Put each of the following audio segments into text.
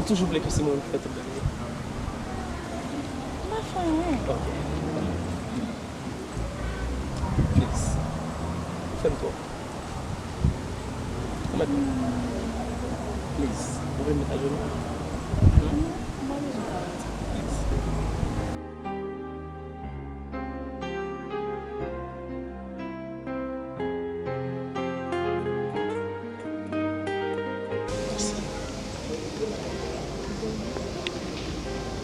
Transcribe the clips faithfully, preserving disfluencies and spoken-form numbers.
Toujou vle ke se mwen ki fè tout bagay. M pa fè anyen. Ok. Please. Ou fè m twòp. Ou mèt. Please. Ou vle m met ajenou? Hmm? M pa bezwen pale. Please.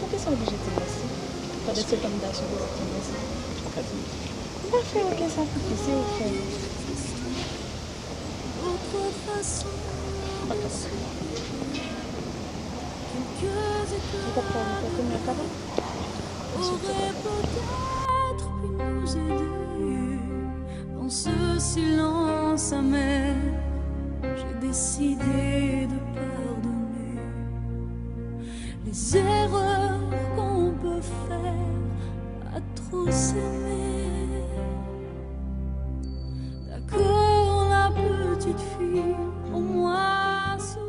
Poukisa w oblije di mèsi? Pandan se tan m ta sou do w ap di mèsi. M pa fè okenn sakrifis, se ou k fè l. M pa kapab. Ou t ap fè yon fè kounye a kapab? Ou t ap fè kapab. Dans ce silence amer, j'ai décidé de pardonner les erreurs qu'on peut faire à trop s'aimer. D'accord, la petite fille, au moins sourit.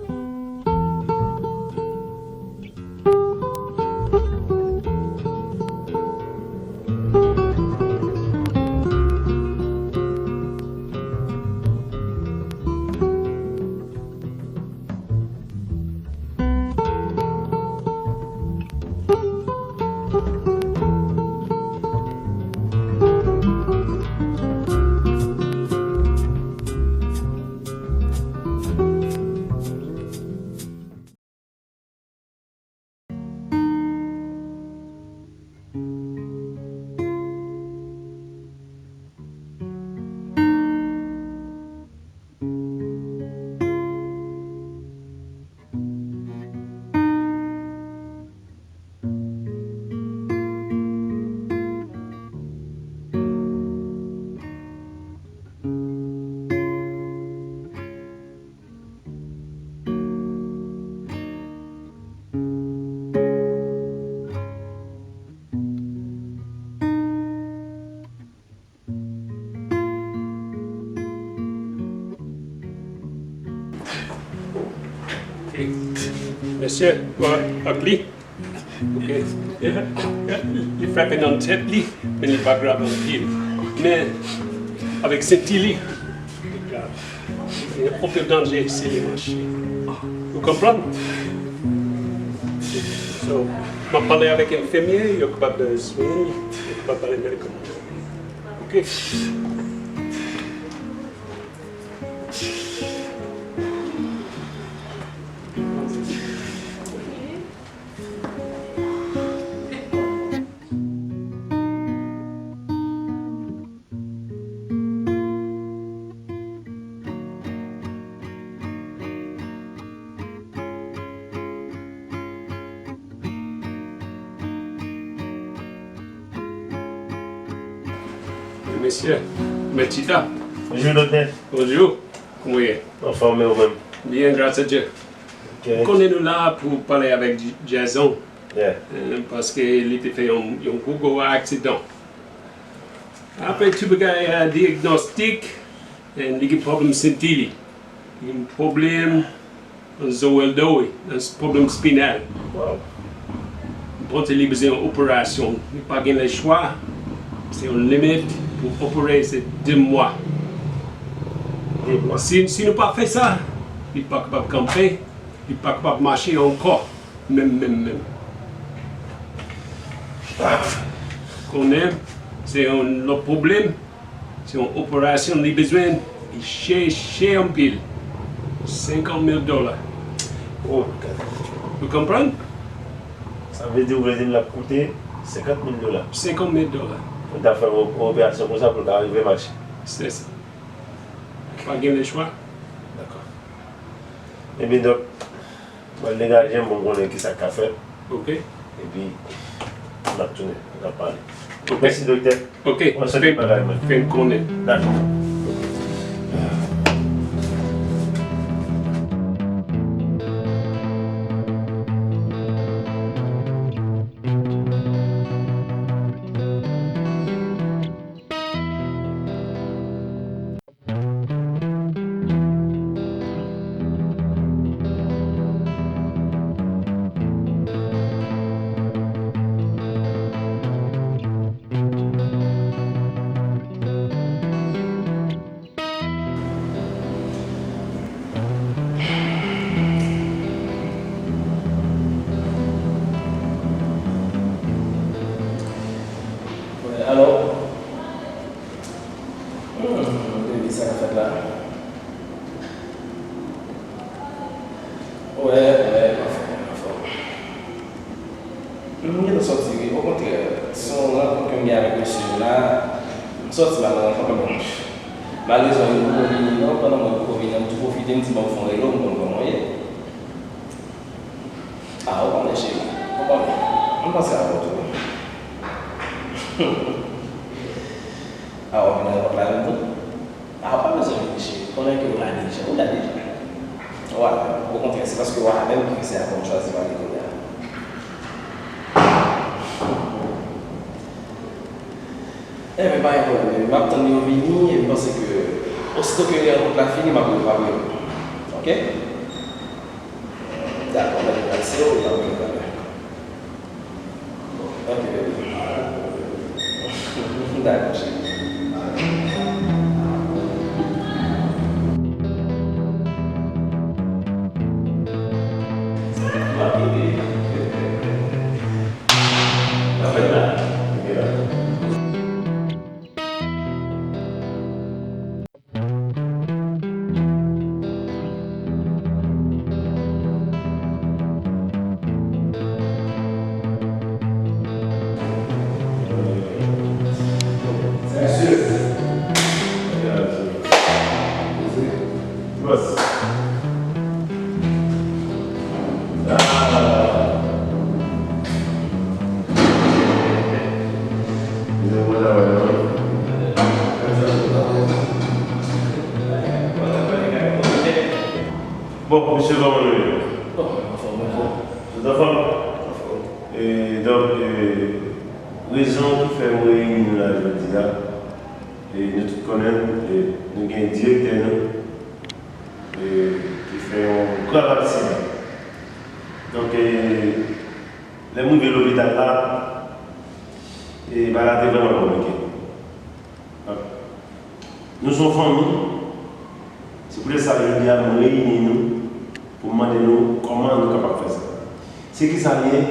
Mesye, wè, ak li. Ok. Li frape nan tèt li, men li pa grav anpil. Men, avèk senti li, li grav. Li gen anpil danje si li mache. Ou konprann? So, m ap pale avèk enfimye, yo kapab swen li, yo kapab ba li medikaman. Ok. Mesye, mèt chita. Bonjou, doktè. Bonjou. Kòman w ye? Anfòm, e ou menm? Byen, gras a Dye. Ok. M konnen nou la pou pale avèk Dj-, Jason. Yeah. Eh, paske li te fè yon, yon gwo, gwo aksidan. Apre tout bagay a dyagnostik, eh, li gen pwoblèm senti li. Li gen pwoblèm nan zo, nan pwoblèm espinal. Wow. M panse li bezwen yon operasyon. Li pa gen lechwa. Se yon limit pou opere, se de mwa. De mwa. Si, si nou pa fè sa, li pa kapab kanpe, li pa kapab mache ankò. Menm, menm, menm. Konnen, se yon lòt pwoblèm. Se yon operasyon li bezwen, li chè, chè anpil. Senkant mil dola. Oh, gade. Ou konprann? Sa vle di ou vle di l ap koute senkant mil dola. Senkant mil dola. Pou l ta fè yon, yon operasyon konsa pou l ka rive mache. Se sa. Pa gen lechwa. Dakò. Ebyen, dòk, m al degaje m pou m konnen kisa k ka fèt. Ok. Epi, n ap tounen, n ap pale. Ok. Mèsi, doktè. Ok. Mwen soti bagay mwen. Fè m konnen. Dakò. Hmm, baby, sa k ap fèt la? Wè, wè, m anfòm, m anfòm. M gentan sòti, wi. Okontrè, se yon rankont ke m gen avèk mesye yo la. M sòti, m al nan rankont, men bon, malerezman, yo poko vini, non, pandan mwen poko vini, m tou pwofite, m di, "Bon, m fè yon relo, m konn kòman w ye." Ah, ou konnen, cheri. Ou konnen. M panse avè w tou. Ah, w ap vin rankont la menm tou? Ah, ou pa bezwen vini, cheri. Konnen ke w la deja. Ou la deja. Ou avè m. Okontrè, se paske w avè m ki fè se avè w m chwazi pale kounye a. Enben, pa gen pwoblèm, baby. M ap tann yo vini e m panse ke osito ke rankont la fini, m ap, m ap rele w. Oke? Dakò, mèt relanse w, e w ap vin talè. Bon, oke, baby. Dakò, cheri. Bon, mesye, kòman nou ye? Bon, anfòm, anfòm. Tout anfòm? Anfòm. E, donk, e, rezon ki fè m reyini nou la jodi a, e, nou tout konnen l, e, nou gen direktè nou, e, ki fè yon grav aksidan. Donk, e, lè m rive lopital la, e, bagay la te vrèman konplike. Donk, nou se yon fanmi. Se poutèt sa, jodi a, m reyini nou pou m mande nou kòman nou kapab fè sa. Se kisa l ye?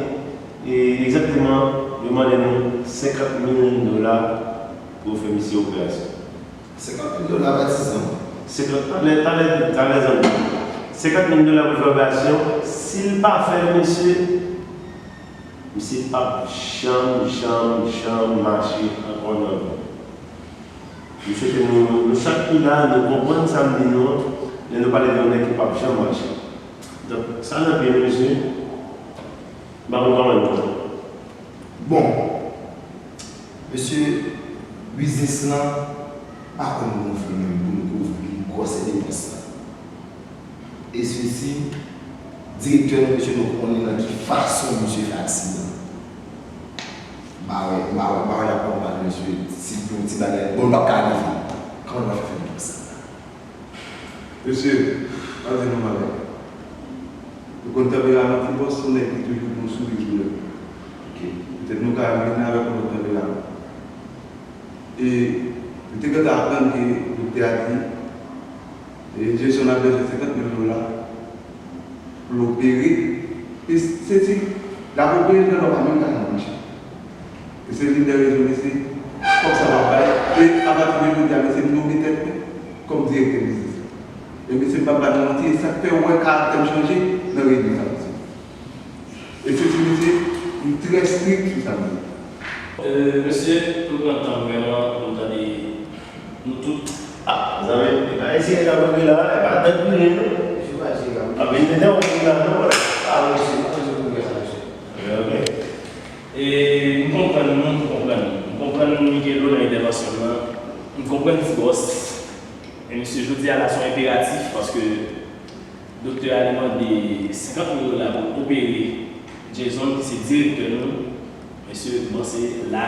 E, egzakteman, yo mande nou senkant mil dola pou yo fè misye operasyon. Senkant mil dola pa ti zanmi. Senkant, talè, talè, talè, zanmi. Senkant mil dola pou fè operasyon. Si l pa fè l, mesye, misye p ap janm, janm, janm mache ankò nan vi l. M swete nou, nou chak ki la, nou konprann sa m di nou an, lè nou pale de yon nèg ki p ap janm mache. Donk, sa nan pye nou, mesye, m pa konn kòman nou fè. Bon, mesye, biznis lan pa konn gonfle menm pou nou kouvri gwòsè depans lan. E sesi, direktè nou, mesye, nou konnen nan ki fason misye fè aksidan. M pa wè, m pa wè, m pa wè l ap konprann, mesye, si pou ti bagay, bon, l p ap ka rive. Kòman l va fè fè nou sa? Mesye, m ap di nou bagay. Nou konn tanperaman Ti Bòs, se yon nèg ki toujou gen yon souri sou lèv. Ok. Petèt nou ka vin avèk yon lòt tanperaman. E nou te gentan aprann ke doktè a di, e, Jason ap bezwen senkant mil dola pou l opere. E se ti, l ap opere, men l pa menm ka janm mache. E se youn dè rezon, mesye, kòb sa m ap bay. E apati de jodi a, mesye, m nome tèt mwen kòm direktè biznis. E mesye, m p ap ba nou manti, e sa k fè w wè karaktè m chanje nan reyinyon sa, mesye. E se ti mesye, m trè strik sou sa m di. Euh, mesye, m pran tan m vrèman pou m tande nou tout. Ah, zanmi, e pa eseye la, mwen la, e pa dat mwen non. Mesye, pa eseye la. Ah, men mwen la, non, wala. Ah, mesye, pa bezwen pou sa, mesye. Ok, ok. E m konprann, m konprann. M konprann Miguelo nan entèvansyon l lan. M konprann Ti Bòs. E mesye, jodi a la, se yon enperatif, paske doktè a li mande senkant mil dola pou opere Jason, ki se direktè nou. Mesye, m panse la.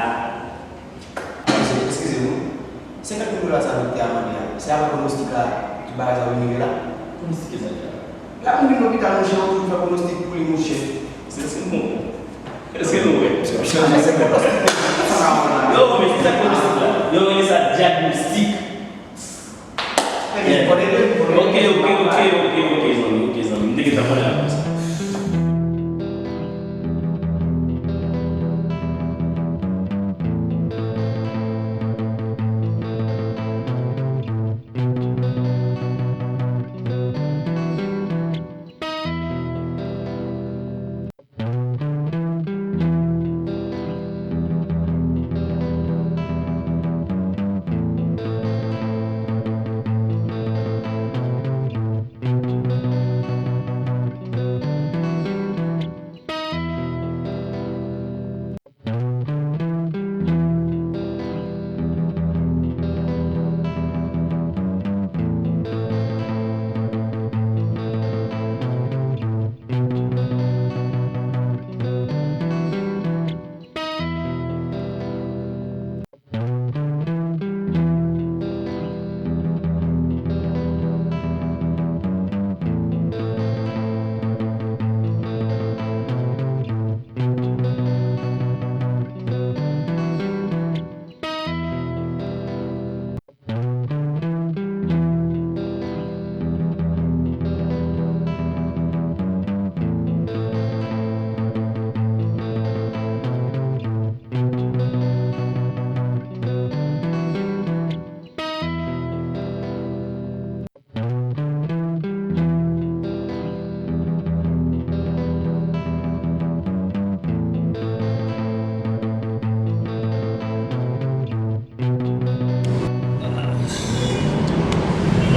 Mesye, eskize nou. Senkant mil dola sa doktè a mande a, se apre pwonostik la, tout bagay sa yo vin rive la? Pwonostik ki sa deja? Lè moun vin lopital, monchè, yo toujou fè pwonostik pou li, monchè. Se, èske nou konprann? Èske nou wè? Chanje se pwonostik. Yo, men se sa pwonostik la. Yo rele sa dyagnostik. Ok, ok, ok, ok, ok, zanmi, ok, zanmi. M te gentan konnen l ap fè sa.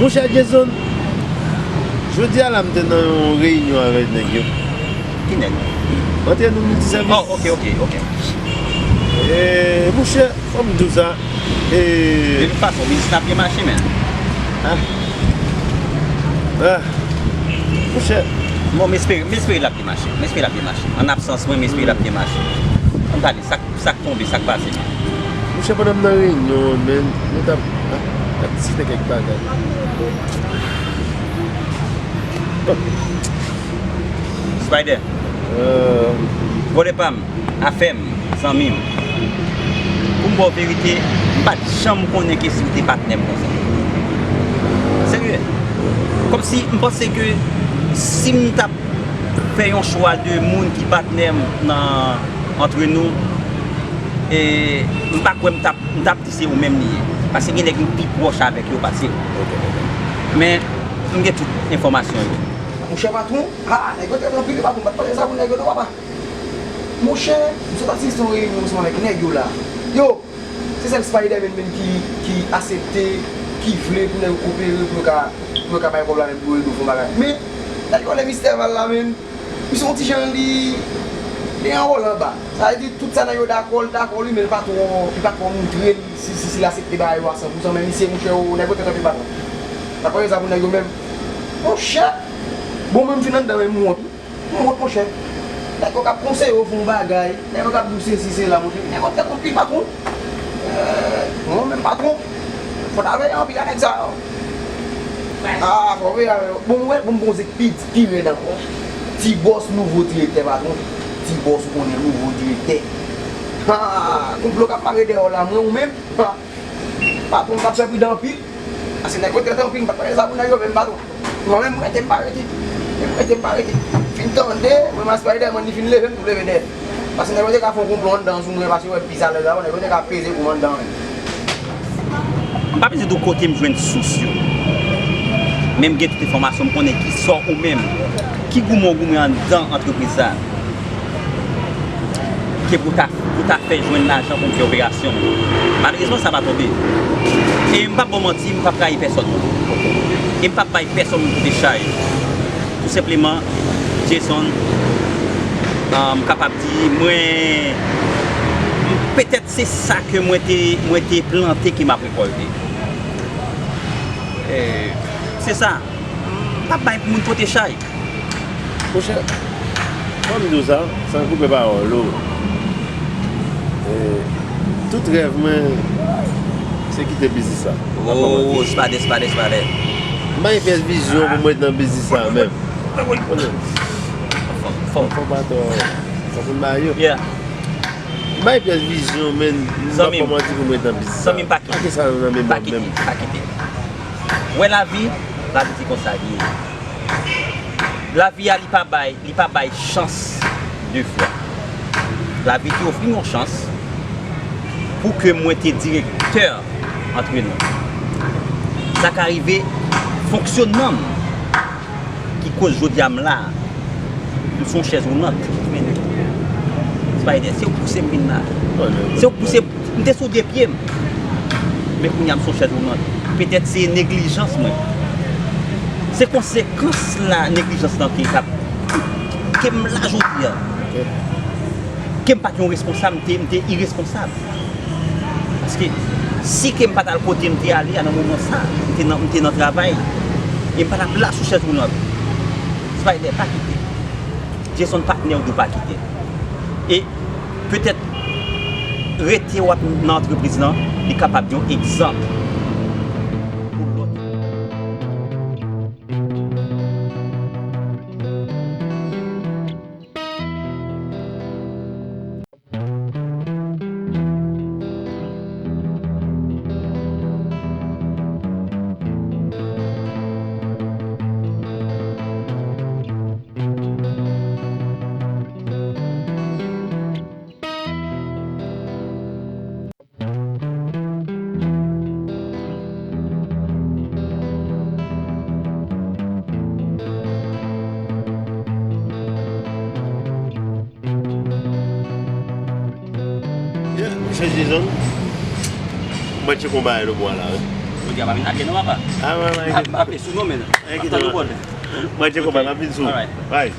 Monchè Jason, jodi a la m te nan yon reyinyon avèk nèg yo. Ki nèg? Antre nou miltisèvis. Oh, ok, ok, ok. E, monchè, fò m di w sa. E, de tout fason, biznis la ap byen mache, men. Ah. Ah. Monchè. Bon, m espere, m espere l ap byen mache. M espere l ap byen mache. An absans mwen, m espere l ap byen mache. Ann pale, sa k, sa k tonbe, sa k pase? Monchè, pandan m nan reyinyon an, men, nou t ap, ap diskite kèk bagay. Spider. Euh. Bwòdè pa m, afè m, zanmi m. Pou m ba w verite, m pa t janm konnen ke si w te patnè m konsa. Serye. Kòmsi m panse ke si m t ap fè yon chwa de moun ki patnè m nan, antre nou, e m pa kwè m t ap, m t ap di se ou menm li ye. Paske gen nèg m pi pwòch avèk yo pase w. Ok, ok. Men, m gen tout enfòmasyon yo. Monchè patwon, ha, nèg yo te anpil, patwon, m pa t panse sa pou nèg yo non, papa. Monchè, m sot asiste yon reyinyon ansanm avèk nèg yo la. Yo, se sèl Spider-Man, menm ki, ki asepte, ki vle pou nèg yo kopere, pou yo ka, pou yo ka bay kòb la, menm pou yo ede w fè yon bagay. Men, nèg yo rele Mistè Val la, menm. Misye yon ti jan li, li anwole anba. Sa vle di, tout sa nèg yo dakò, li dakò li, men li pa twò, li pa twò montre l si, si, si l asepte bagay yo a san pou san, men misye, monchè, o, nèg yo te kanpe patwon. Sa pa gen sa pou nèg yo menm. Monchè, bon, mwen m fin anndan, men m wont wi. M wont, monchè. Nèg yo k ap konseye w fè yon bagay, nèg yo k ap di w sesi, sela, monchè. Nèg yo te konpli patwon. Eh, mwen menm patwon, fò n ta veye anpil a nèg sa yo. Ah, fò veye avè yo. Bon, m wè, bon, m gon zèk pi, pi rèd ankò. Ti bòs, nouvo direktè, patwon. Ti bòs, ou konnen, nouvo direktè. Ah, konplo k ap mare dèyè w la, mwen ou menm. Ah, patwon, m t ap fè pridan anpil. Paske nèg yo trèt anpil, m pa t pale sa pou nèg yo menm, patwon. Mwen menm, m rete, m pa rete. M rete, m pa rete. Fin tande, mwen, ma Spider-Man, li fin leve m, m leve dèyè. Paske nèg yo te ka fè yon konplo anndan sou mwen, paske yo wè pi sa lè la, nèg yo te ka peze kou m anndan menm. M pa bezwen di w kote m jwenn sous yo. Men m gen tout enfòmasyon, m konnen ki sò ou menm, ki goumen w goumen anndan antrepriz sa. Ke pou ta, pou ta fè jwenn lajan pou m fè operasyon m. Malerezman, sa pa tonbe. E m p ap ba w manti, m p ap rayi pèsòn. E m p ap bay pèsòn m pote chay. Tou senpleman, Jason, ah, m kapab di, mwen, petèt se sa ke mwen te, mwen te plante ke m ap rekòlte. E, se sa. M p ap bay pou moun pote chay. Monchè, fò m di w sa, san koupe pawòl ou. E, tout rèv mwen, se kite biznis sa. M p ap ba w manti. Oh, spadè, spadè, spadè. M pa gen pyès vizyon pou m ret nan biznis sa menm. Konnen. Fò, fò. Fò pa twò, fò pou n ba yo. Yeah. M pa gen pyès vizyon, men m p ap ba w manti pou m ret nan biznis sa. Zanmi m, pa kite. Pa gen sa nan memwa m menm. Pa kite, pa kite. Wè lavi, lavi se konsa li ye. Lavi a, li pa bay, li pa bay chans de fwa. Lavi te ofri m yon chans pou ke mwen te direktè antre nou. Sa ka rive fonksyonman m ki koz jodi a m la. M se yon chèz woulant. Men, Spider, se ou k pouse m vin la. Se ou k pouse m. M te sou de pye m. Men kounye a m se yon chèz woulant. Petèt se neglijans mwen. Se konsekans la neglijans lan ki t ap ke m la jodi a. Ke m pa t yon responsab, m te, m te iresponsab. Paske si ke m pa t al kote m te ale a nan moman sa, m te nan, m te nan travay, e m pa t ap la sou chèz woulant. Spider, pa kite. Jason, patnè w, dwe pa kite. E petèt rete w ap nan antrepriz lan, li kapab yon egzanp pou lòt. Yeah, mesye Jason, mwen tcheke yon bagay lòtbò a la, wi. Jodi a pa vin lage non, papa. Ah, mwen, mwen, mwen, mwen aple sou nou, men. Mwen tande w, brother. Mwen, Djeko, mwen ap vin sou. Alright. Bye.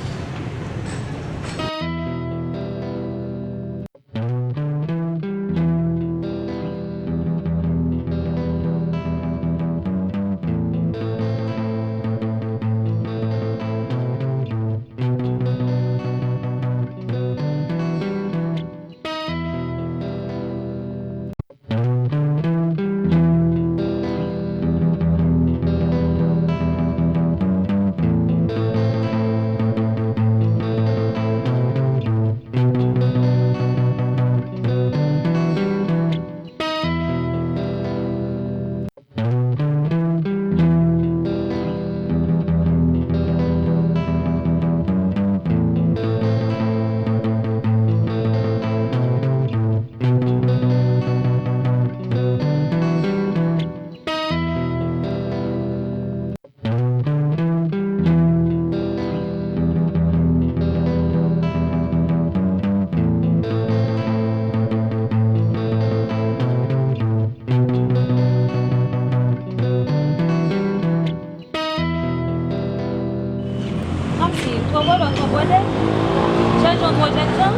Kòmsi, twò vòlò, twò vòlè. Jènjan twò jènjan.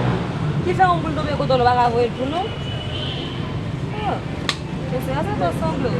Ki fè yon moun tonbe kote w, nou pa ka voye l pou nou. Oh, mesye a se twò sanble.